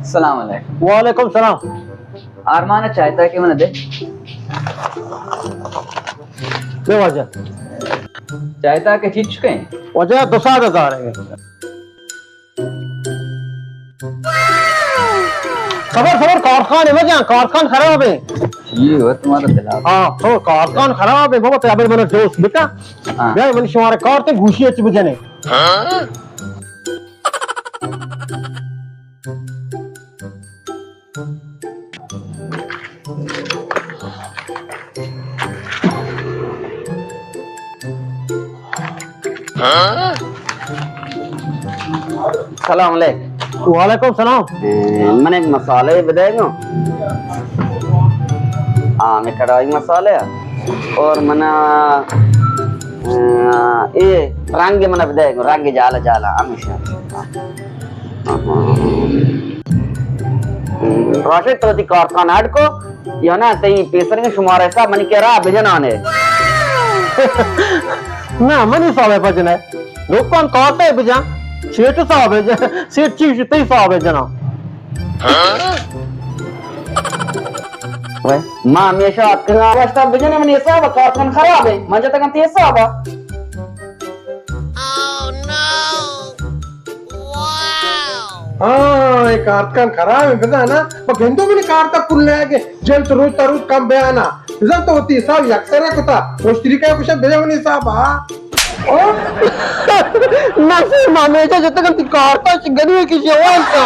السلام علیکم۔ وعلیکم السلام۔ آرمان، چائے تا کہ من دے۔ بے واجہ۔ چائے تا کہ چیچ کہیں؟ واجہ دو ساعت ہزار ہے۔ صبر، صبر، کارخانے میں جان، کارخان خراب ہے۔ یہ ہوا تمہارا دلا۔ ہاں، تو کارخان خراب ہے، بابا، تے ابھی من جوش بتا۔ ہاں۔ بیا، من شمارے کار تے گوشی اچ بجنے۔ سلام علیکم۔ وعلیکم سلام۔ اے، من ایک مسالے بدے گا۔ ہاں، میں کڑائی مسالے اور منا، اے، رنگ منا بدے گا، رنگ جالا جالا ہمیشہ۔ راشد، تو تی کارخانہ اڈ کو یا نا؟ تئی پیسر کے شمارہ حساب منی کرا بجنانے۔ نا، منی حساب ہے بجنے۔ لوکان کارتے بجن۔ سیٹ حساب ہے جن-، سیٹ چیز تئی حساب ہے جنا۔ وے، ما ہمیشہ اتکنا واسطہ بجنے، منی حساب کارخانہ خراب ہے، من جتگن تی حساب۔ ہاں، اے کارتکان خراب ہیں، بزانا، پہ گندو منی کارتا کل نہ گے، جلد روز تا روز کم بیانا۔ بزان تو وتی حساب یک سرا کتا، مشتری کا کچھ بجا منی حساب، ہاں؟ نصیر، ما ہمیشہ جتگن تی کارتا چ گنوے کی شوان کا۔